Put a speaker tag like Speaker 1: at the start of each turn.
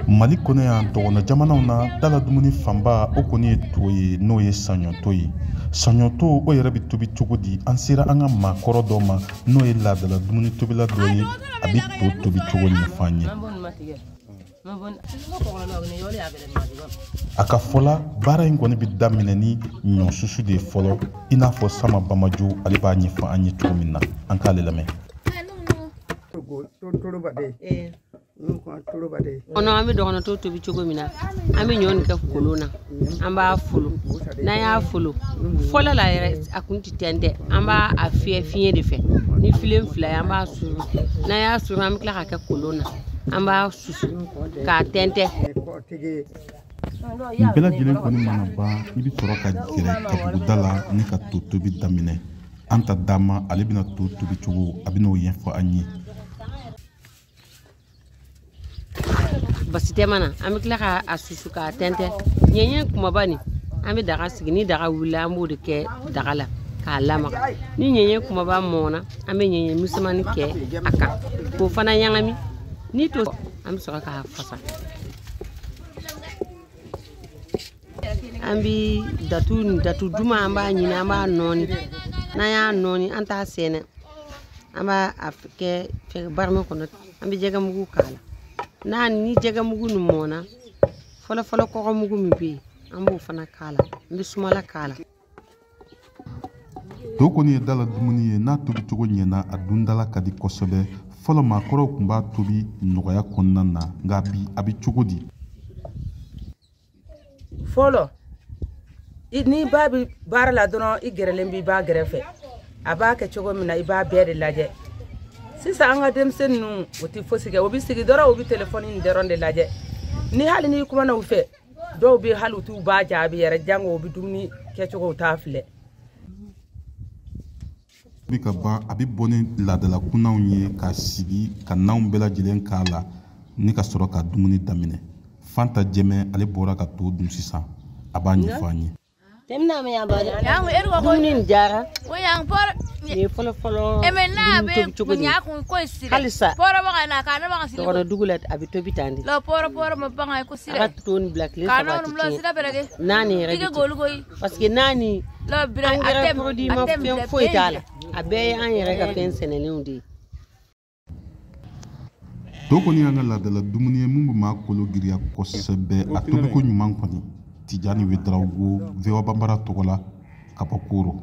Speaker 1: Mali kɔnɔ yan dɔgɔnɔ jamanaw na dala dumuni fanba o kɔni ye to ye, n'o ye saɲɔto ye. Saɲɔto o yɛrɛ bɛ tobi cogo di? An sera an ka maakɔrɔ dɔ ma n'o ye laadala dumuni tobila dɔ ye, a bɛ to tobi cogo ɲɛfɔ an ye. A ka fɔ la, baara in kɔni bɛ daminɛ ni ɲɔ susu de ye fɔlɔ, i n'a fɔ Sama Bamajo ale b'a ɲɛfɔ an ye cogo min na, an k'ale lamɛn.
Speaker 2: Kɔnɔ an bɛ dɔgɔnɔtɔ tobi cogo min na, an bɛ ɲɔ nin kɛ kolon na, an b'a folo. N'an y'a folo fɔlɔ la yɛrɛ, a kun tɛ tɛntɛn, an b'a a fiyɛ fiɲɛ de fɛ. Ni filen fila ye, an b'a suru. N'an y'a suru, an bɛ tila k'a kɛ kolon na, an b'a susu k'a tɛntɛn.
Speaker 1: Nin bɛɛ lajɛlen kɔni mana ban, i bɛ sɔrɔ ka gɛrɛ kabuguda la ni ka to tobi daminɛ. An ta dama ale bɛna to tobi cogo, a bɛna o ɲɛfɔ an ye.
Speaker 2: Basi tɛ mana, an bɛ tila k'a susu k'a tɛntɛn. Ɲɛɲɛ kumaba nin, an bɛ daga sigi, ni daga wulila an b'o de kɛ daga la k'a lamaga. Ni ɲɛɲɛ kumaba mɔnna, an bɛ ɲɛɲɛ misɛnmanin kɛ a kan k'o fana ɲagami. Ni to, an bɛ sɔrɔ k'a fasa. An bɛ datu nin, datu duman an b'a ɲini, an b'a nɔɔni. N'an y'a nɔɔni, an t'a sɛnɛ, an b'a kɛ barama kɔnɔ, an bɛ jɛgɛmugu k'a la. N'a ni jɛgɛmugu nin mɔnna, fɔlɔ fɔlɔ kɔgɔmugu min bɛ yen, an b'o fana k'a la, an bɛ sumala k'a la.
Speaker 1: To kɔni ye dala dumuni ye, n'a tobicogo ɲɛna a dundala ka di kosɛbɛ. Fɔlɔ maakɔrɔw tun b'a tobi nɔgɔya kɔnɔna na, nka bi a bɛ cogo di?
Speaker 3: Fɔlɔ, ni ba bɛ baara la dɔrɔn, i gɛrɛlen b'i ba gɛrɛfɛ, a b'a kɛ cogo min na, i b'a bɛɛ de lajɛ. Sisan an ka denmisɛnnin ninnu, o tɛ fosi kɛ, u bɛ sigi dɔrɔn, u bɛ telefɔni nin dɔrɔn de lajɛ. Ni hali n'i kumana u fɛ, dɔw bɛ hali u t'u ba jaabi yɛrɛ, jango u bɛ dumuni kɛcogo t'a filɛ.
Speaker 1: Bi ka ban, a bɛ bɔ ni laadala kunnanw ye ka sigi ka nanw bɛɛ lajɛlen k'a la ni ka sɔrɔ ka dumuni daminɛ. Fanta Jɛmɛ ale bɔra ka to dun sisan, a b'a ɲɛfɔ an ye.
Speaker 2: Dumuni nin diyara. Nin ye fɔlɔ fɔlɔ dumuni tobi cogo de ye. Halisa dɔgɔnɔ dugu la, a bɛ tobi tan de. A ka to nin bila tile 3 a tɛ tiɲɛ. Naani yɛrɛ bɛ ten, parce que naani angɛrɛ produit ma fɛn foyi t'a la, a bɛɛ ye an yɛrɛ ka fɛn sɛnɛnenw de ye.
Speaker 1: To kɔni y'an ka laadala dumuni ye mun bɛ maa kolo giriya kosɛbɛ. A tobiko ɲuman kɔni, Tijani Ouédraogo, VOA Bambara tɔgɔ la ka bɔ Koro.